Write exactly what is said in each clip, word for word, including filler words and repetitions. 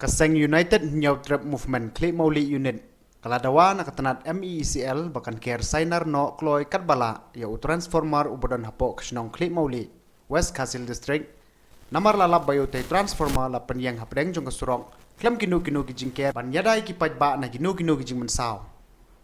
Ka seng United Hynñiewtrep Movement Khliehmawlieh Unit ka la dawa na ka tnat M E E C L ba kan ker sainar noh kloi katba lah ïa u transformer uba don hapoh ka shnong Khliehmawlieh, West Khasi Hills District. Namar la lap ba ïa utei u transformer la pynïeng hapdeng jong ka surok khlem kino kino ki jingker ban ïada ïa ki paidbah na kino kino ki jingmynsaw.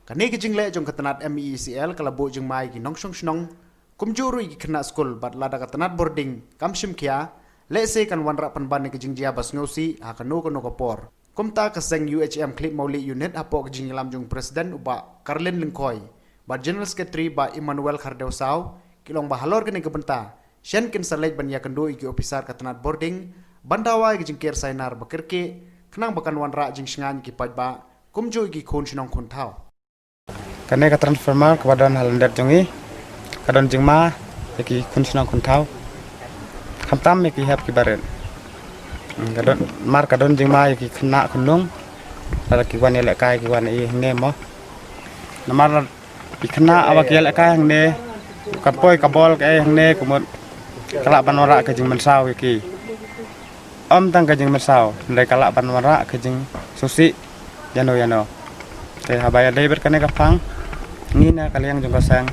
Kane ka jingleh jong ka tnat M E E C L ka la buh jingma ïa ki nongshong shnong, kumjuh ruh ïa ki khynnah skul, bad lada ka tnat bording kam shim khia, lehse kan wanrah pynban ïa ka jingjia ba sngewsih ha kano kano ka por. Kumta ka seng U H M Khliehmawlieh Unit hapoh ka jingïalam jong u President u Bah Karlin Lyngkhoi bad General Secretary Bah Emmanuel Khardew Saw ki la ong ba halor kane ka bynta shen kin sa leit ban ïakynduh ïa ki ophisar ka tnat bording ban dawa ïa ka jingker sainar ba kyrkieh, khnang ba kan wanrah jingshngaiñ ïa ki paidbah kumjuh ïa ki khun shnong khun thaw. Kane ka transformer kaba don ha lyndet jong ngi ka don jingma ïa ki khun shnong khun thaw, khamtam ïa ki hep ki barit. Hmm, ka don, mar ka don jingma ïa ki khynnah khunlung, lada ki wan ïalehkai ki wan ïa hangne mo. Namar ki khynnah haba ki ïalehkai hangne, ka poi ka bol kaei hangne ka mut ka lah ban wanrah ka jingmynsaw ïa ki. Ym tang ka jingmynsaw, hynrei ka lah ban wanrah ka jingsngewsih ïano ïano. Te haba ïadei bad kane ka phang, ngi na ka liang jong ka seng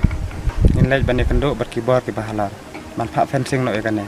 ngin leit ban ïakynduh bad ki bor kiba halor ban phah fencing noh ïa kane.